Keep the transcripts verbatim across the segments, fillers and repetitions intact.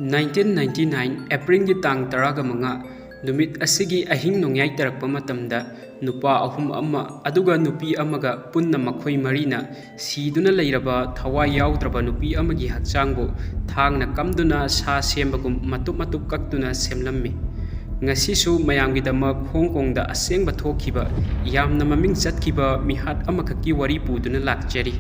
Nineteen ninety nine ꯑꯦꯄ꯭ꯔꯤꯜꯒꯤ ꯇꯥꯡ ꯇꯔꯥꯒ ꯃꯉꯥ ꯅꯨꯃꯤꯠ ꯑꯁꯤꯒꯤ ꯑꯍꯤꯡ ꯅꯣꯡꯌꯥꯏ ꯇꯥꯔꯛꯄ ꯃꯇꯝꯗ ꯅꯨꯄꯥ ꯑꯍꯨꯝ ꯑꯃ ꯑꯗꯨꯒ ꯅꯨꯄꯤ ꯑꯃꯒ ꯄꯨꯟꯅ ꯃꯈꯣꯏ ꯃꯔꯤꯅ ꯁꯤꯗꯨꯅ ꯂꯩꯔꯕ ꯊꯋꯥꯏ ꯌꯥꯎꯗ꯭ꯔꯕ ꯅꯨꯄꯤ ꯑꯃꯒꯤ ꯍꯛꯆꯥꯡꯕꯨ ꯊꯥꯡꯅ ꯀꯝꯗꯨꯅ ꯁꯥ ꯁꯦꯝꯕꯒꯨꯝ ꯃꯇꯨꯞ ꯃꯇꯨꯞ ꯀꯛꯇꯨꯅ ꯁꯦꯝꯂꯝꯃꯤ꯫ ꯉꯁꯤꯁꯨ ꯃꯌꯥꯝꯒꯤꯗꯃꯛ ꯍꯣꯡ ꯀꯣꯡꯗ ꯑꯁꯦꯡꯕ ꯊꯣꯛꯈꯤꯕ ꯌꯥꯝꯅ ꯃꯃꯤꯡ ꯆꯠꯈꯤꯕ ꯃꯤꯍꯥꯠ ꯑꯃꯈꯛꯀꯤ ꯋꯥꯔꯤ ꯄꯨꯗꯨꯅ ꯂꯥꯛꯆꯔꯤ꯫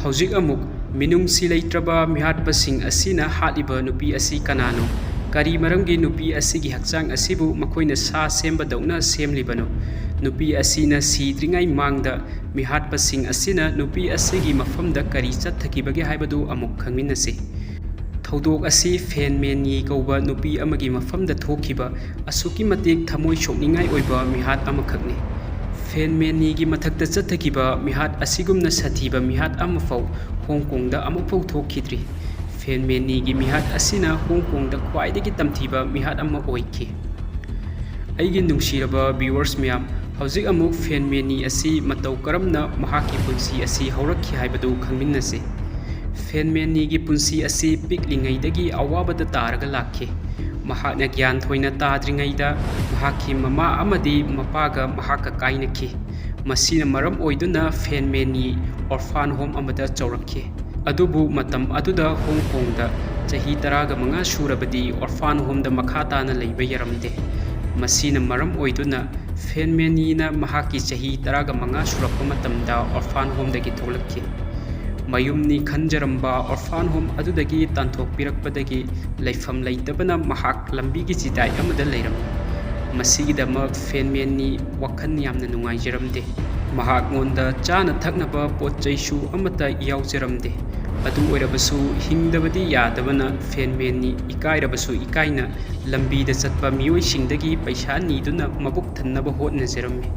ꯍꯧꯖꯤꯛ ꯑꯃꯨꯛ ꯃꯤꯅꯨꯡꯁꯤ ꯂꯩꯇ꯭ꯔꯕ ꯃꯤꯍꯥꯠꯄꯁꯤꯡ ꯑꯁꯤꯅ ꯍꯥꯠꯂꯤꯕ ꯅꯨꯄꯤ ꯑꯁꯤ ꯀꯅꯥꯅꯣ? ꯀꯔꯤ ꯃꯔꯝꯒꯤ ꯅꯨꯄꯤ ꯑꯁꯤꯒꯤ ꯍꯛꯆꯥꯡ ꯑꯁꯤꯕꯨ ꯃꯈꯣꯏꯅ ꯁꯥ ꯁꯦꯝꯕꯗꯧꯅ ꯁꯦꯝꯂꯤꯕꯅꯣ? ꯅꯨꯄꯤ ꯑꯁꯤꯅ ꯁꯤꯗ꯭ꯔꯤꯉꯩ ꯃꯥꯡꯗ ꯃꯤꯍꯥꯠꯄꯁꯤꯡ ꯑꯁꯤꯅ ꯅꯨꯄꯤ ꯑꯁꯤꯒꯤ ꯃꯐꯝꯗ ꯀꯔꯤ ꯆꯠꯊꯈꯤꯕꯒꯦ ꯍꯥꯏꯕꯗꯨ ꯑꯃꯨꯛ ꯈꯪꯃꯤꯟꯅꯁꯤ꯫ ꯊꯧꯗꯣꯛ ꯑꯁꯤ ꯐꯦꯟ ꯃꯦꯟꯌꯤ ꯀꯧꯕ ꯅꯨꯄꯤ ꯑꯃꯒꯤ ꯃꯐꯝꯗ ꯊꯣꯛꯈꯤꯕ ꯑꯁꯨꯛꯀꯤ ꯃꯇꯤꯛ ꯊꯃꯣꯏ ꯁꯣꯛꯅꯤꯡꯉꯥꯏ ꯑꯣꯏꯕ ꯃꯤꯍꯥꯠ ꯑꯃꯈꯛꯅꯤ꯫ ꯐꯦꯟ ꯃꯦꯟꯌꯤꯒꯤ ꯃꯊꯛꯇ ꯆꯠꯊꯈꯤꯕ ꯃꯤꯍꯥꯠ ꯑꯁꯤꯒꯨꯝꯅ ꯁꯥꯊꯤꯕ ꯃꯤꯍꯥꯠ ꯑꯃꯐꯥꯎ ꯍꯣꯡ ꯀꯣꯡꯗ ꯑꯃꯨꯛꯐꯥꯎ ꯊꯣꯛꯈꯤꯗ꯭ꯔꯤ꯫ ꯐꯦꯟ ꯃꯦꯟꯌꯤꯒꯤ ꯃꯤꯍꯥꯠ ꯑꯁꯤꯅ ꯍꯣꯡ ꯀꯣꯡꯗ ꯈ꯭ꯋꯥꯏꯗꯒꯤ ꯇꯝꯊꯤꯕ ꯃꯤꯍꯥꯠ ꯑꯃ ꯑꯣꯏꯈꯤ꯫ ꯑꯩꯒꯤ ꯅꯨꯡꯁꯤꯔꯕ viewers ꯃꯌꯥꯝ, ꯍꯧꯖꯤꯛ ꯑꯃꯨꯛ ꯐꯦꯟ ꯃꯦꯟꯌꯤ ꯑꯁꯤ ꯃꯇꯧ ꯀꯔꯝꯅ ꯃꯍꯥꯛꯀꯤ ꯄꯨꯟꯁꯤ ꯑꯁꯤ ꯍꯧꯔꯛꯈꯤ ꯍꯥꯏꯕꯗꯨ ꯈꯪꯃꯤꯟꯅꯁꯤ꯫ ꯐꯦꯟ ꯃꯦꯟꯌꯤꯒꯤ ꯄꯨꯟꯁꯤ ꯑꯁꯤ ꯄꯤꯛꯂꯤꯉꯩꯗꯒꯤ ꯑꯋꯥꯕꯗ ꯇꯥꯔꯒ ꯂꯥꯛꯈꯤ꯫ ꯃꯍꯥꯛꯅ ꯒ꯭ꯌꯥꯟ ꯊꯣꯏꯅ ꯇꯥꯗ꯭ꯔꯤꯉꯩꯗ ꯃꯍꯥꯛꯀꯤ ꯃꯃꯥ ꯑꯃꯗꯤ ꯃꯄꯥꯒ ꯃꯍꯥꯛꯀ ꯀꯥꯏꯅꯈꯤ꯫ ꯃꯁꯤꯅ ꯃꯔꯝ ꯑꯣꯏꯗꯨꯅ ꯐꯦꯟ ꯃꯦꯟꯌꯤ orphan home ꯑꯃꯗ ꯆꯥꯎꯔꯛꯈꯤ꯫ ꯑꯗꯨꯕꯨ ꯃꯇꯝ ꯑꯗꯨꯗ ꯍꯣꯡ ꯀꯣꯡꯗ ꯆꯍꯤ ꯇꯔꯥꯒ ꯃꯉꯥ ꯁꯨꯔꯕꯗꯤ orphan home ꯗ ꯃꯈꯥ ꯇꯥꯅ ꯂꯩꯕ ꯌꯥꯔꯝꯗꯦ꯫ ꯃꯁꯤꯅ ꯃꯔꯝ ꯑꯣꯏꯗꯨꯅ ꯐꯦꯟ ꯃꯦꯟꯌꯤꯅ ꯃꯍꯥꯛꯀꯤ ꯆꯍꯤ ꯇꯔꯥꯒ ꯃꯉꯥ ꯁꯨꯔꯛꯄ ꯃꯇꯝꯗ orphan home ꯗꯒꯤ ꯊꯣꯛꯂꯛꯈꯤ꯫ ꯃꯌꯨꯝꯅꯤ ꯈꯟꯖꯔꯝꯕ orphan home ꯑꯗꯨꯗꯒꯤ ꯇꯥꯟꯊꯣꯛꯄꯤꯔꯛꯄꯗꯒꯤ ꯂꯩꯐꯝ ꯂꯩꯇꯕꯅ ꯃꯍꯥꯛ ꯂꯝꯕꯤꯒꯤ ꯆꯤꯗꯥꯏ ꯑꯃꯗ ꯂꯩꯔꯝꯃꯤ꯫ ꯃꯁꯤꯒꯤꯗꯃꯛ ꯐꯦꯟ ꯃꯦꯟꯌꯤ ꯋꯥꯈꯜ ꯌꯥꯝꯅ ꯅꯨꯡꯉꯥꯏꯖꯔꯝꯗꯦ꯫ ꯃꯍꯥꯛꯉꯣꯟꯗ ꯆꯥꯅ ꯊꯛꯅꯕ ꯄꯣꯠ ꯆꯩꯁꯨ ꯑꯃꯠꯇ ꯌꯥꯎꯖꯔꯝꯗꯦ꯫ ꯑꯗꯨ ꯑꯣꯏꯔꯕꯁꯨ ꯍꯤꯡꯗꯕꯗꯤ ꯌꯥꯗꯕꯅ ꯐꯦꯟ ꯃꯦꯟꯌꯤ ꯏꯀꯥꯏꯔꯕꯁꯨ ꯏꯀꯥꯏꯅ ꯂꯝꯕꯤꯗ ꯆꯠꯄ ꯃꯤꯑꯣꯏꯁꯤꯡꯗꯒꯤ ꯄꯩꯁꯥ ꯅꯤꯗꯨꯅ ꯃꯕꯨꯛ ꯊꯟꯅꯕ ꯍꯣꯠꯅꯖꯔꯝꯃꯤ꯫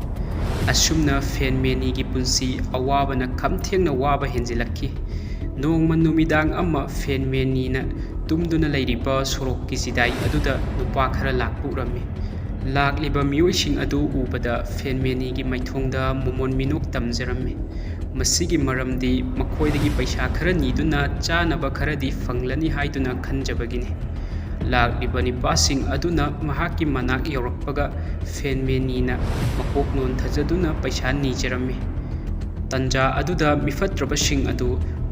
ꯑꯁꯨꯝꯅ ꯐꯦꯟ ꯃꯦꯟꯌꯤꯒꯤ ꯄꯨꯟꯁꯤ ꯑꯋꯥꯕꯅ ꯈꯝ ꯊꯦꯡꯅ ꯋꯥꯕ ꯍꯦꯟꯖꯤꯜꯂꯛꯈꯤ꯫ ꯅꯣꯡꯃ ꯅꯨꯃꯤꯗꯥꯡ ꯑꯃ ꯐꯦꯟ ꯃꯦꯟꯌꯤꯅ ꯇꯨꯝꯗꯨꯅ ꯂꯩꯔꯤꯕ ꯁꯣꯔꯣꯛꯀꯤ ꯆꯤꯗꯥꯏ ꯑꯗꯨꯗ ꯅꯨꯄꯥ ꯈꯔ ꯂꯥꯛꯄ ꯎꯔꯝꯃꯤ꯫ ꯂꯥꯛꯂꯤꯕ ꯃꯤꯑꯣꯏꯁꯤꯡ ꯑꯗꯨ ꯎꯕꯗ ꯐꯦꯟ ꯃꯦꯟꯌꯤꯒꯤ ꯃꯥꯏꯊꯣꯡꯗ ꯃꯣꯃꯣꯟ ꯃꯤꯅꯣꯛ ꯇꯝꯖꯔꯝꯃꯤ꯫ ꯃꯁꯤꯒꯤ ꯃꯔꯝꯗꯤ ꯃꯈꯣꯏꯗꯒꯤ ꯄꯩꯁꯥ ꯈꯔ ꯅꯤꯗꯨꯅ ꯆꯥꯅꯕ ꯈꯔꯗꯤ ꯐꯪꯂꯅꯤ ꯍꯥꯏꯗꯨꯅ ꯈꯟꯖꯕꯒꯤꯅꯤ꯫ ꯂꯥꯛꯂꯤꯕ ꯅꯤꯄꯥꯁꯤꯡ ꯑꯗꯨꯅ ꯃꯍꯥꯛꯀꯤ ꯃꯅꯥꯛ ꯌꯧꯔꯛꯄꯒ ꯐꯦꯟꯃꯦꯟꯅꯤꯅ ꯃꯀꯣꯛ ꯅꯣꯟꯊꯖꯗꯨꯅ ꯄꯩꯁꯥ ꯅꯤꯖꯔꯝꯃꯤ꯫ ꯇꯟꯖꯥ ꯑꯗꯨꯗ ꯃꯤꯐꯠꯇ꯭ꯔꯕꯁꯤꯡ ꯑꯗꯨ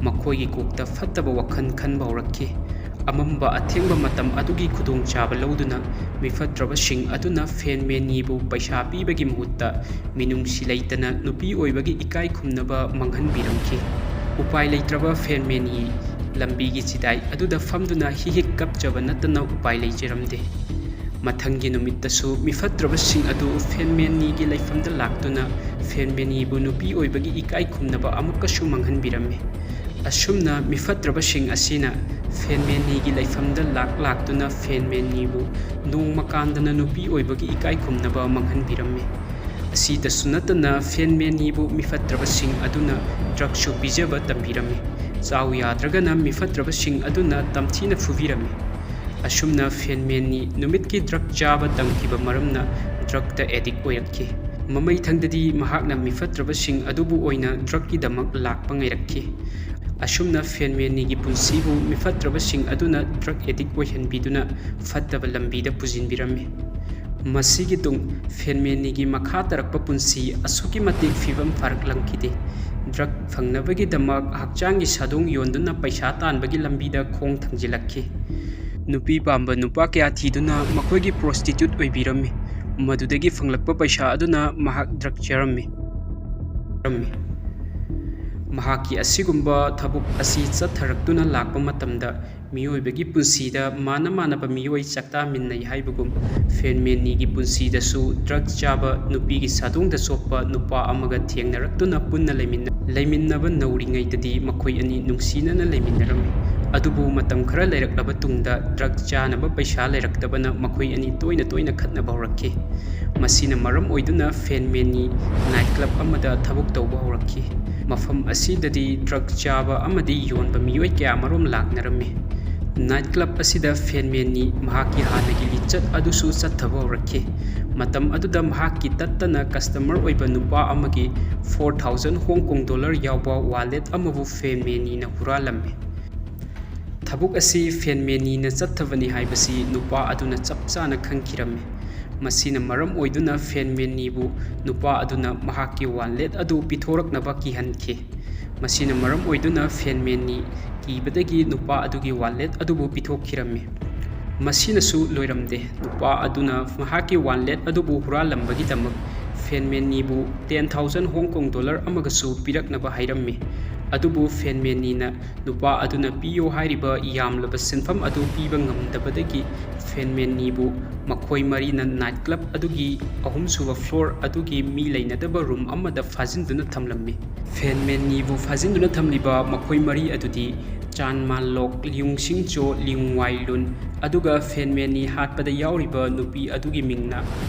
ꯃꯈꯣꯏꯒꯤ ꯀꯣꯛꯇ ꯐꯠꯇꯕ ꯋꯥꯈꯜ ꯈꯟꯕ ꯍꯧꯔꯛꯈꯤ꯫ ꯑꯃꯝꯕ ꯑꯊꯦꯡꯕ ꯃꯇꯝ ꯑꯗꯨꯒꯤ ꯈꯨꯗꯣꯡꯆꯥꯕ ꯂꯧꯗꯨꯅ ꯃꯤꯐꯠꯇ꯭ꯔꯕꯁꯤꯡ ꯑꯗꯨꯅ ꯐꯦꯟꯃꯦꯟꯅꯤꯕꯨ ꯄꯩꯁꯥ ꯄꯤꯕꯒꯤ ꯃꯍꯨꯠꯇ ꯃꯤꯅꯨꯡꯁꯤ ꯂꯩꯇꯅ ꯅꯨꯄꯤ ꯑꯣꯏꯕꯒꯤ ꯏꯀꯥꯏ ꯈꯨꯝꯅꯕ ꯃꯥꯡꯍꯟꯕꯤꯔꯝꯈꯤ꯫ ꯎꯄꯥꯏ ꯂꯩꯇ꯭ꯔꯕ ꯐꯦꯟꯃꯦꯟꯅꯤ ꯂꯝꯕꯤꯒꯤ ꯆꯤꯗꯥꯏ ꯑꯗꯨꯗ ꯐꯝꯗꯨꯅ ꯍꯤ ꯍꯤꯛ ꯀꯞꯆꯕ ꯅꯠꯇꯅ ꯎꯄꯥꯏ ꯂꯩꯖꯔꯝꯗꯦ꯫ ꯃꯊꯪꯒꯤ ꯅꯨꯃꯤꯠꯇꯁꯨ ꯃꯤꯐꯠꯇ꯭ꯔꯕꯁꯤꯡ ꯑꯗꯨ ꯐꯦꯟꯃꯦꯟꯅꯤꯒꯤ ꯂꯩꯐꯝꯗ ꯂꯥꯛꯇꯨꯅ ꯐꯦꯟꯃꯦꯟꯅꯤꯕꯨ ꯅꯨꯄꯤ ꯑꯣꯏꯕꯒꯤ ꯏꯀꯥꯏ ꯈꯨꯝꯅꯕ ꯑꯃꯨꯛꯀꯁꯨ ꯃꯥꯡꯍꯟꯕꯤꯔꯝꯃꯤ꯫ ꯑꯁꯨꯝꯅ ꯃꯤꯐꯠꯇ꯭ꯔꯕꯁꯤꯡ ꯑꯁꯤꯅ ꯐꯦꯟꯃꯦꯟꯅꯤꯒꯤ ꯂꯩꯐꯝꯗ ꯂꯥꯛ ꯂꯥꯛꯇꯨꯅ ꯐꯦꯟꯃꯦꯟꯅꯤꯕꯨ ꯅꯣꯡꯃ ꯀꯥꯟꯗꯅ ꯅꯨꯄꯤ ꯑꯣꯏꯕꯒꯤ ꯏꯀꯥꯏ ꯈꯨꯝꯅꯕ ꯃꯥꯡꯍꯟꯕꯤꯔꯝꯃꯤ꯫ ꯑꯁꯤꯗꯁꯨ ꯅꯠꯇꯅ ꯐꯦꯟꯃꯦꯟꯅꯤꯕꯨ ꯃꯤꯐꯠꯇ꯭ꯔꯕꯁꯤꯡ ꯑꯗꯨꯅ ꯗ꯭ꯔꯛꯁꯨ ꯄꯤꯖꯕ ꯇꯝꯕꯤꯔꯝꯃꯤ꯫ ꯆꯥꯎ ꯌꯥꯗ꯭ꯔꯒꯅ ꯃꯤꯐꯠꯇ꯭ꯔꯕꯁꯤꯡ ꯑꯗꯨꯅ ꯇꯝꯊꯤꯅ ꯐꯨꯕꯤꯔꯝꯃꯤ꯫ ꯑꯁꯨꯝꯅ ꯐꯦꯟꯃꯦꯟꯅꯤ ꯅꯨꯃꯤꯠꯀꯤ ꯗ꯭ꯔꯛ ꯆꯥꯕ ꯇꯝꯈꯤꯕ ꯃꯔꯝꯅ ꯗ꯭ꯔꯛꯇ ꯑꯦꯗꯤꯛ ꯑꯣꯏꯔꯛꯈꯤ꯫ ꯃꯃꯩꯊꯪꯗꯗꯤ ꯃꯍꯥꯛꯅ ꯃꯤꯐꯠꯇ꯭ꯔꯕꯁꯤꯡ ꯑꯗꯨꯕꯨ ꯑꯣꯏꯅ ꯗ꯭ꯔꯛꯀꯤꯗꯃꯛ ꯂꯥꯛꯄ ꯉꯥꯏꯔꯛꯈꯤ꯫ ꯑꯁꯨꯝꯅ ꯐꯦꯟꯃꯦꯟꯅꯤꯒꯤ ꯄꯨꯟꯁꯤꯕꯨ ꯃꯤꯐꯠꯇ꯭ꯔꯕꯁꯤꯡ ꯑꯗꯨꯅ ꯗ꯭ꯔꯛ ꯑꯦꯗꯤꯛ ꯑꯣꯏꯍꯟꯕꯤꯗꯨꯅ ꯐꯠꯇꯕ ꯂꯝꯕꯤꯗ ꯄꯨꯁꯤꯟꯕꯤꯔꯝꯃꯤ꯫ ꯃꯁꯤꯒꯤ ꯇꯨꯡ ꯐꯦꯟꯃꯦꯟꯅꯤꯒꯤ ꯃꯈꯥ ꯇꯥꯔꯛꯄ ꯄꯨꯟꯁꯤ ꯑꯁꯨꯛꯀꯤ ꯃꯇꯤꯛ ꯐꯤꯕꯝ ꯐꯥꯔꯛꯂꯝꯈꯤꯗꯦ꯫ ꯗ꯭ꯔꯛ ꯐꯪꯅꯕꯒꯤꯗꯃꯛ ꯍꯛꯆꯥꯡꯒꯤ ꯁꯥꯗꯣꯡ ꯌꯣꯟꯗꯨꯅ ꯄꯩꯁꯥ ꯇꯥꯟꯕꯒꯤ ꯂꯝꯕꯤꯗ ꯈꯣꯡ ꯊꯥꯡꯖꯤꯜꯂꯛꯈꯤ꯫ ꯅꯨꯄꯤ ꯄꯥꯝꯕ ꯅꯨꯄꯥ ꯀꯌꯥ ꯊꯤꯗꯨꯅ ꯃꯈꯣꯏꯒꯤ ꯄ꯭ꯔꯣꯁꯇꯤꯇ꯭ꯌꯨꯠ ꯑꯣꯏꯕꯤꯔꯝꯃꯤ꯫ ꯃꯗꯨꯗꯒꯤ ꯐꯪꯂꯛꯄ ꯄꯩꯁꯥ ꯑꯗꯨꯅ ꯃꯍꯥꯛ ꯗ꯭ꯔꯛ ꯆꯥꯔꯝꯃꯤ꯫ ꯃꯍꯥꯛꯀꯤ ꯑꯁꯤꯒꯨꯝꯕ ꯊꯕꯛ ꯑꯁꯤ ꯆꯠꯊꯔꯛꯇꯨꯅ ꯂꯥꯛꯄ ꯃꯇꯝꯗ ꯃꯤꯑꯣꯏꯕꯒꯤ ꯄꯨꯟꯁꯤꯗ ꯃꯥꯟꯅ ꯃꯥꯟꯅꯕ ꯃꯤꯑꯣꯏ ꯆꯥꯛꯇꯥꯃꯤꯟꯅꯩ ꯍꯥꯏꯕꯒꯨꯝ ꯐꯦꯟꯃꯦꯟꯅꯤꯒꯤ ꯄꯨꯟꯁꯤꯗꯁꯨ ꯗ꯭ꯔꯛ ꯆꯥꯕ, ꯅꯨꯄꯤꯒꯤ ꯁꯥꯗꯣꯡꯗ ꯆꯣꯞꯄ ꯅꯨꯄꯥ ꯑꯃꯒ ꯊꯦꯡꯅꯔꯛꯇꯨꯅ ꯄꯨꯟꯅ ꯂꯩꯃꯤꯟꯅ-, ꯂꯩꯃꯤꯟꯅꯕ ꯅꯧꯔꯤꯉꯩꯗꯗꯤ ꯃꯈꯣꯏ ꯑꯅꯤ ꯅꯨꯡꯁꯤꯅꯅ ꯂꯩꯃꯤꯟꯅꯔꯝꯃꯤ꯫ ꯑꯗꯨꯕꯨ ꯃꯇꯝ ꯈꯔ ꯂꯩꯔꯛꯂꯕ ꯇꯨꯡꯗ ꯗ꯭ꯔꯛ ꯆꯥꯅꯕ ꯄꯩꯁꯥ ꯂꯩꯔꯛꯇꯕꯅ ꯃꯈꯣꯏ ꯑꯅꯤ ꯇꯣꯏꯅ ꯇꯣꯏꯅ ꯈꯠꯅꯕ ꯍꯧꯔꯛꯈꯤ꯫ ꯃꯁꯤꯅ ꯃꯔꯝ ꯑꯣꯏꯗꯨꯅ ꯐꯦꯟꯃꯦꯟꯅꯤ ꯅꯥꯏꯠ ꯀ꯭ꯂꯕ ꯑꯃꯗ ꯊꯕꯛ ꯇꯧꯕ ꯍꯧꯔꯛꯈꯤ꯫ ꯃꯐꯝ ꯑꯁꯤꯗꯗꯤ ꯗ꯭ꯔꯛ ꯆꯥꯕ ꯑꯃꯗꯤ ꯌꯣꯟꯕ ꯃꯤꯑꯣꯏ ꯀꯌꯥꯃꯔꯨꯝ ꯂꯥꯛꯅꯔꯝꯃꯤ꯫ Night club ꯑꯁꯤꯗ ꯐꯦꯟꯃꯦꯟꯅꯤ ꯃꯍꯥꯛꯀꯤ ꯍꯥꯟꯅꯒꯤ ꯂꯤꯆꯠ ꯑꯗꯨꯁꯨ ꯆꯠꯊꯕ ꯍꯧꯔꯛꯈꯤ꯫ ꯃꯇꯝ ꯑꯗꯨꯗ ꯃꯍꯥꯛꯀꯤ ꯇꯠꯇꯅ customer ꯑꯣꯏꯕ ꯅꯨꯄꯥ ꯑꯃꯒꯤ four thousand Hong Kong dollar ꯌꯥꯎꯕ wallet ꯑꯃꯕꯨ ꯐꯦꯟꯃꯦꯟꯅꯤꯅ ꯍꯨꯔꯥꯜꯂꯝꯃꯤ꯫ ꯊꯕꯛ ꯑꯁꯤ ꯐꯦꯟꯃꯦꯟꯅꯤꯅ ꯆꯠꯊꯕꯅꯤ ꯍꯥꯏꯕꯁꯤ ꯅꯨꯄꯥ ꯑꯗꯨꯅ ꯆꯞ ꯆꯥꯅ ꯈꯪꯈꯤꯔꯝꯃꯤ꯫ ꯃꯁꯤꯅ ꯃꯔꯝ ꯑꯣꯏꯗꯨꯅ ꯐꯦꯟꯃꯦꯟꯅꯤꯕꯨ ꯅꯨꯄꯥ ꯑꯗꯨꯅ ꯃꯍꯥꯛꯀꯤ wallet ꯑꯗꯨ ꯄꯤꯊꯣꯔꯛꯅꯕ ꯀꯤꯍꯟꯈꯤ꯫ ꯃꯁꯤꯅ ꯃꯔꯝ ꯑꯣꯏꯗꯨꯅ ꯐꯦꯟꯃꯦꯟꯅꯤ ꯀꯤꯕꯗꯒꯤ ꯅꯨꯄꯥ ꯑꯗꯨꯒꯤ wallet ꯑꯗꯨꯕꯨ ꯄꯤꯊꯣꯛꯈꯤꯔꯝꯃꯤ꯫ ꯃꯁꯤꯅꯁꯨ ꯂꯣꯏꯔꯝꯗꯦ, ꯅꯨꯄꯥ ꯑꯗꯨꯅ ꯃꯍꯥꯛꯀꯤ wallet ꯑꯗꯨꯕꯨ ꯍꯨꯔꯥꯜꯂꯝꯕꯒꯤꯗꯃꯛ ꯐꯦꯟꯃꯦꯟꯅꯤꯕꯨ ten thousand Hong Kong dollar ꯑꯃꯒꯁꯨ ꯄꯤꯔꯛꯅꯕ ꯍꯥꯏꯔꯝꯃꯤ꯫ ꯑꯗꯨꯕꯨ ꯐꯦꯟꯃꯦꯟꯅꯤꯅ ꯅꯨꯄꯥ ꯑꯗꯨꯅ ꯄꯤꯌꯣ ꯍꯥꯏꯔꯤꯕ ꯌꯥꯝꯂꯕ ꯁꯦꯟꯐꯝ ꯑꯗꯨ ꯄꯤꯕ ꯉꯝꯗꯕꯗꯒꯤ ꯐꯦꯟꯃꯦꯟꯅꯤꯕꯨ ꯃꯈꯣꯏ ꯃꯔꯤꯅ night club ꯑꯗꯨꯒꯤ ꯑꯍꯨꯝꯁꯨꯕ floor ꯑꯗꯨꯒꯤ ꯃꯤ ꯂꯩꯅꯗꯕ room ꯑꯃꯗ ꯐꯥꯖꯤꯟꯗꯨꯅ ꯊꯝꯂꯝꯃꯤ꯫ ꯐꯦꯟꯃꯦꯟꯅꯤꯕꯨ ꯐꯥꯖꯤꯟꯗꯨꯅ ꯊꯝꯂꯤꯕ ꯃꯈꯣꯏ ꯃꯔꯤ ꯑꯗꯨꯗꯤ ꯆꯥꯟ ꯃꯥꯟ ꯂꯣꯛ, ꯂꯤꯌꯨꯡ ꯁꯤꯡ ꯆꯣ, ꯂꯤꯌꯨꯡ ꯋꯥꯏ ꯂꯨꯟ, ꯑꯗꯨꯒ ꯐꯦꯟꯃꯦꯟꯅꯤ ꯍꯥꯠꯄꯗ ꯌꯥꯎꯔꯤꯕ ꯅꯨꯄꯤ ꯑꯗꯨꯒꯤ ꯃꯤꯡꯅ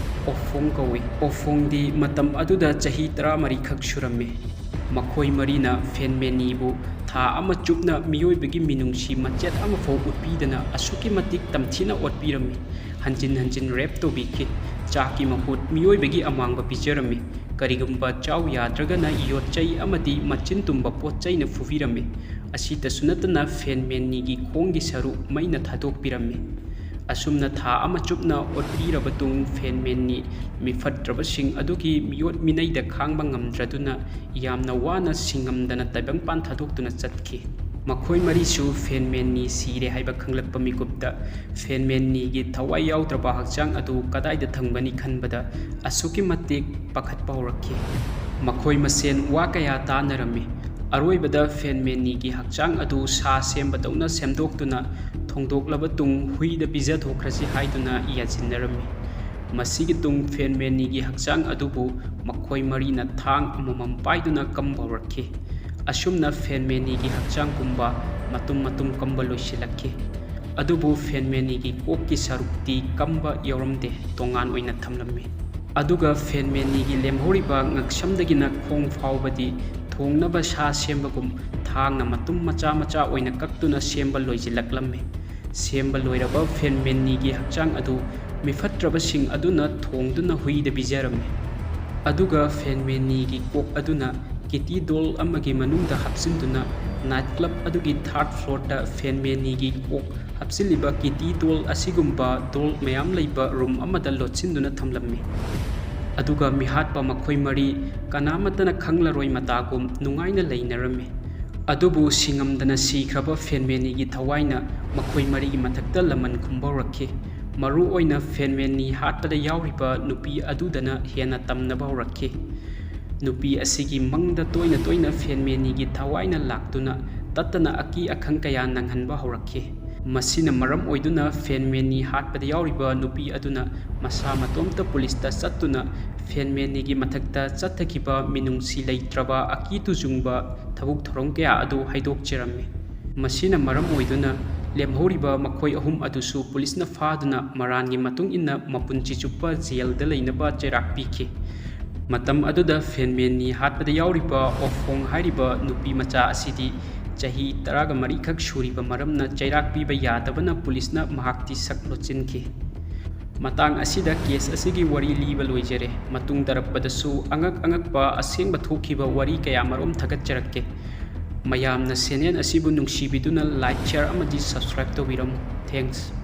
ꯑꯣꯐꯣꯡ ꯀꯧꯏ꯫ ꯑꯣꯐꯣꯡꯗꯤ ꯃꯇꯝ ꯑꯗꯨꯗ ꯆꯍꯤ ꯇꯔꯥꯃꯔꯤ ꯈꯛ ꯁꯨꯔꯝꯃꯤ꯫ ꯃꯈꯣꯏ ꯃꯔꯤꯅ ꯐꯦꯟꯃꯦꯟꯅꯤꯕꯨ ꯊꯥ ꯑꯃ ꯆꯨꯞꯅ ꯃꯤꯑꯣꯏꯕꯒꯤ ꯃꯤꯅꯨꯡꯁꯤ ꯃꯆꯦꯠ ꯑꯃꯐꯥꯎ ꯎꯠꯄꯤꯗꯅ ꯑꯁꯨꯛꯀꯤ ꯃꯇꯤꯛ ꯇꯝꯊꯤꯅ ꯑꯣꯠꯄꯤꯔꯝꯃꯤ꯫ ꯍꯟꯖꯤꯟ ꯍꯟꯖꯤꯟ rape ꯇꯧꯕꯤꯈꯤ꯫ ꯆꯥꯛꯀꯤ ꯃꯍꯨꯠ ꯃꯤꯑꯣꯏꯕꯒꯤ ꯑꯃꯥꯡꯕ ꯄꯤꯖꯔꯝꯃꯤ꯫ ꯀꯔꯤꯒꯨꯝꯕ ꯆꯥꯎ ꯌꯥꯗ꯭ꯔꯒꯅ ꯌꯣꯠ ꯆꯩ ꯑꯃꯗꯤ ꯃꯆꯤꯟ ꯇꯨꯝꯕ ꯄꯣꯠ ꯆꯩꯅ ꯐꯨꯕꯤꯔꯝꯃꯤ꯫ ꯑꯁꯤꯇꯁꯨ ꯅꯠꯇꯅ ꯐꯦꯟꯃꯦꯟꯅꯤꯒꯤ ꯈꯣꯡꯒꯤ ꯁꯔꯨꯛ ꯃꯩꯅ ꯊꯥꯗꯣꯛꯄꯤꯔꯝꯃꯤ꯫ ꯑꯁꯨꯝꯅ ꯊꯥ ꯑꯃ ꯆꯨꯞꯅ ꯑꯣꯠꯄꯤꯔꯕ ꯇꯨꯡ ꯐꯦꯟꯃꯦꯟꯅꯤ ꯃꯤꯐꯠꯇ꯭ꯔꯕꯁꯤꯡ ꯑꯗꯨꯒꯤ ꯃꯤꯑꯣꯠ ꯃꯤꯅꯩꯗ ꯈꯥꯡꯕ ꯉꯝꯗ꯭ꯔꯗꯨꯅ ꯌꯥꯝꯅ ꯋꯥꯅ ꯁꯤꯡꯉꯝꯗꯅ ꯇꯥꯏꯕꯪꯄꯥꯟ ꯊꯥꯗꯣꯛꯇꯨꯅ ꯆꯠꯈꯤ꯫ ꯃꯈꯣꯏ ꯃꯔꯤꯁꯨ ꯐꯦꯟꯃꯦꯟꯅꯤ ꯁꯤꯔꯦ ꯍꯥꯏꯕ ꯈꯪꯂꯛꯄ ꯃꯤꯀꯨꯞꯇ ꯐꯦꯟꯃꯦꯟꯅꯤꯒꯤ ꯊꯋꯥꯏ ꯌꯥꯎꯗ꯭ꯔꯕ ꯍꯛꯆꯥꯡ ꯑꯗꯨ ꯀꯗꯥꯏꯗ ꯊꯝꯒꯅꯤ ꯈꯟꯕꯗ ꯑꯁꯨꯛꯀꯤ ꯃꯇꯤꯛ ꯄꯥꯈꯠꯄ ꯍꯧꯔꯛꯈꯤ꯫ ꯃꯈꯣꯏ ꯃꯁꯦꯟ ꯋꯥ ꯀꯌꯥ ꯇꯥꯅꯔꯝꯃꯤ꯫ ꯑꯔꯣꯏꯕꯗ ꯐꯦꯟꯃꯦꯟꯅꯤꯒꯤ ꯍꯛꯆꯥꯡ ꯑꯗꯨ ꯁꯥ ꯁꯦꯝꯕꯗꯧꯅ ꯁꯦꯝꯗꯣꯛꯇꯨꯅ ꯊꯣꯡꯗꯣꯛꯂꯕ ꯇꯨꯡ ꯍꯨꯏꯗ ꯄꯤꯖꯊꯣꯛꯈ꯭ꯔꯁꯤ ꯍꯥꯏꯗꯨꯅ ꯌꯥꯁꯤꯟꯅꯔꯝꯃꯤ꯫ ꯃꯁꯤꯒꯤ ꯇꯨꯡ ꯐꯦꯟꯃꯦꯟꯅꯤꯒꯤ ꯍꯛꯆꯥꯡ ꯑꯗꯨꯕꯨ ꯃꯈꯣꯏ ꯃꯔꯤꯅ ꯊꯥꯡ ꯑꯃꯃꯝ ꯄꯥꯏꯗꯨꯅ ꯀꯝꯕ ꯍꯧꯔꯛꯈꯤ꯫ ꯑꯁꯨꯝꯅ ꯐꯦꯟꯃꯦꯟꯅꯤꯒꯤ ꯍꯛꯆꯥꯡ ꯄꯨꯝꯕ ꯃꯇꯨꯝ ꯃꯇꯨꯝ ꯀꯝꯕ ꯂꯣꯏꯁꯤꯜꯂꯛꯈꯤ꯫ ꯑꯗꯨꯕꯨ ꯐꯦꯟꯃꯦꯟꯅꯤꯒꯤ ꯀꯣꯛꯀꯤ ꯁꯔꯨꯛꯇꯤ ꯀꯝꯕ ꯌꯥꯎꯔꯝꯗꯦ, ꯇꯣꯉꯥꯟ ꯑꯣꯏꯅ ꯊꯝꯂꯝꯃꯤ꯫ ꯑꯗꯨꯒ ꯐꯦꯟꯃꯦꯟꯅꯤꯒꯤ ꯂꯦꯝꯍꯧꯔꯤꯕ ꯉꯛꯁꯝꯗꯒꯤꯅ ꯈꯣꯡ ꯐꯥꯎꯕꯗꯤ ꯊꯣꯡꯅꯕ ꯁꯥ ꯁꯦꯝꯕꯒꯨꯝ ꯊꯥꯡꯅ ꯃꯇꯨꯝ ꯃꯆꯥ ꯃꯆꯥ ꯑꯣꯏꯅ ꯀꯛꯇꯨꯅ ꯁꯦꯝꯕ ꯂꯣꯏꯁꯤꯜꯂꯛꯂꯝꯃꯤ꯫ ꯁꯦꯝꯕ ꯂꯣꯏꯔꯕ ꯐꯦꯟꯃꯦꯟꯅꯤꯒꯤ ꯍꯛꯆꯥꯡ ꯑꯗꯨ ꯃꯤꯐꯠꯇ꯭ꯔꯕꯁꯤꯡ ꯑꯗꯨꯅ ꯊꯣꯡꯗꯨꯅ ꯍꯨꯏꯗ ꯄꯤꯖꯔꯝꯃꯤ꯫ ꯑꯗꯨꯒ ꯐꯦꯟꯃꯦꯟꯅꯤꯒꯤ ꯀꯣꯛ ꯑꯗꯨꯅ ꯀꯤꯇꯤ ꯗꯣꯜ ꯑꯃꯒꯤ ꯃꯅꯨꯡꯗ ꯍꯥꯞꯆꯤꯟꯗꯨꯅ ꯅꯥꯏꯠ ꯀ꯭ꯂꯕ ꯑꯗꯨꯒꯤ ꯊꯥꯔꯠ ꯐ꯭ꯂꯣꯔꯗ ꯐꯦꯟꯃꯦꯟꯅꯤꯒꯤ ꯀꯣꯛ ꯍꯥꯞꯆꯤꯜꯂꯤꯕ ꯀꯤꯇꯤ ꯗꯣꯜ ꯑꯁꯤꯒꯨꯝꯕ ꯗꯣꯜ ꯃꯌꯥꯝ ꯂꯩꯕ ꯔꯨꯝ ꯑꯃꯗ ꯂꯣꯠꯁꯤꯟꯗꯨꯅ ꯊꯝꯂꯝꯃꯤ꯫ ꯑꯗꯨꯒ ꯃꯤꯍꯥꯠꯄ ꯃꯈꯣꯏ ꯃꯔꯤ ꯀꯅꯥꯃꯠꯇꯅ ꯈꯪꯂꯔꯣꯏ ꯃꯇꯥꯒꯨꯝ ꯅꯨꯡꯉꯥꯏꯅ ꯂꯩꯅꯔꯝꯃꯤ꯫ ꯑꯗꯨꯕꯨ ꯁꯤꯉꯝꯗꯅ ꯁꯤꯈ꯭ꯔꯕ ꯐꯦꯟꯃꯦꯟꯅꯤꯒꯤ ꯊꯋꯥꯏꯅ ꯃꯈꯣꯏ ꯃꯔꯤꯒꯤ ꯃꯊꯛꯇ ꯂꯃꯟ ꯈꯨꯝꯕ ꯍꯧꯔꯛꯈꯤ꯫ ꯃꯔꯨ ꯑꯣꯏꯅ ꯐꯦꯟꯃꯦꯟꯅꯤ ꯍꯥꯠꯄꯗ ꯌꯥꯎꯔꯤꯕ ꯅꯨꯄꯤ ꯑꯗꯨꯗꯅ ꯍꯦꯟꯅ ꯇꯝꯅꯕ ꯍꯧꯔꯛꯈꯤ꯫ ꯅꯨꯄꯤ ꯑꯁꯤꯒꯤ ꯃꯪꯗ ꯇꯣꯏꯅ ꯇꯣꯏꯅ ꯐꯦꯟꯃꯦꯟꯅꯤꯒꯤ ꯊꯋꯥꯏꯅ ꯂꯥꯛꯇꯨꯅ ꯇꯠꯇꯅ ꯑꯀꯤ ꯑꯈꯪ ꯀꯌꯥ ꯅꯪꯍꯟꯕ ꯍꯧꯔꯛꯈꯤ꯫ ꯃꯁꯤꯅ ꯃꯔꯝ ꯑꯣꯏꯗꯨꯅ ꯐꯦꯟꯃꯦꯟꯅꯤ ꯍꯥꯠꯄꯗ ꯌꯥꯎꯔꯤꯕ ꯅꯨꯄꯤ ꯑꯗꯨꯅ ꯃꯁꯥ ꯃꯇꯣꯝꯇ ꯄꯨꯂꯤꯁꯇ ꯆꯠꯇꯨꯅ ꯐꯦꯟꯃꯦꯟꯅꯤꯒꯤ ꯃꯊꯛꯇ ꯆꯠꯊꯈꯤꯕ ꯃꯤꯅꯨꯡꯁꯤ ꯂꯩꯇ꯭ꯔꯕ ꯑꯀꯤ ꯇꯨꯖꯨꯡꯕ ꯊꯕꯛ ꯊꯧꯔꯝ ꯀꯌꯥ ꯑꯗꯨ ꯍꯥꯏꯗꯣꯛꯆꯔꯝꯃꯤ꯫ ꯃꯁꯤꯅ ꯃꯔꯝ ꯑꯣꯏꯗꯨꯅ ꯂꯦꯝꯍꯧꯔꯤꯕ ꯃꯈꯣꯏ ꯑꯍꯨꯝ ꯑꯗꯨꯁꯨ ꯄꯨꯂꯤꯁꯅ ꯐꯥꯗꯨꯅ ꯃꯔꯥꯟꯒꯤ ꯃꯇꯨꯡ ꯏꯟꯅ ꯃꯄꯨꯟꯁꯤ ꯆꯨꯞꯄ ꯖꯦꯜꯗ ꯂꯩꯅꯕ ꯆꯩꯔꯥꯛ ꯄꯤꯈꯤ꯫ ꯃꯇꯝ ꯑꯗꯨꯗ ꯐꯦꯟꯃꯦꯟꯅꯤ ꯍꯥꯠꯄꯗ ꯌꯥꯎꯔꯤꯕ ꯑꯣꯐꯣꯡ ꯍꯥꯏꯔꯤꯕ ꯅꯨꯄꯤ ꯃꯆꯥ ꯑꯁꯤꯗꯤ ꯆꯍꯤ ꯇꯔꯥꯒ ꯃꯔꯤꯈꯛ ꯁꯨꯔꯤꯕ ꯃꯔꯝꯅ ꯆꯩꯔꯥꯛ ꯄꯤꯕ ꯌꯥꯗꯕꯅ ꯄꯨꯂꯤꯁꯅ ꯃꯍꯥꯛꯇꯤ ꯁꯛ ꯂꯣꯠꯁꯤꯟꯈꯤ꯫ ꯃꯇꯥꯡ ꯑꯁꯤꯗ ꯀꯦꯁ ꯑꯁꯤꯒꯤ ꯋꯥꯔꯤ ꯂꯤꯕ ꯂꯣꯏꯖꯔꯦ꯫ ꯃꯇꯨꯡ ꯇꯥꯔꯛꯄꯗꯁꯨ ꯑꯉꯛ ꯑꯉꯛꯄ ꯑꯁꯦꯡꯕ ꯊꯣꯛꯈꯤꯕ ꯋꯥꯔꯤ ꯀꯌꯥ ꯃꯔꯨꯝ ꯊꯥꯒꯠꯆꯔꯛꯀꯦ꯫ ꯃꯌꯥꯝꯅ ꯆꯦꯅꯦꯜ ꯑꯁꯤꯕꯨ ꯅꯨꯡꯁꯤꯕꯤꯗꯨꯅ ꯂꯥꯏꯛ, ꯁꯤꯌꯔ ꯑꯃꯗꯤ ꯁꯕꯁꯀ꯭ꯔꯥꯏꯕ ꯇꯧꯕꯤꯔꯝꯃꯨ꯫ ꯊꯦꯡꯛꯁ꯫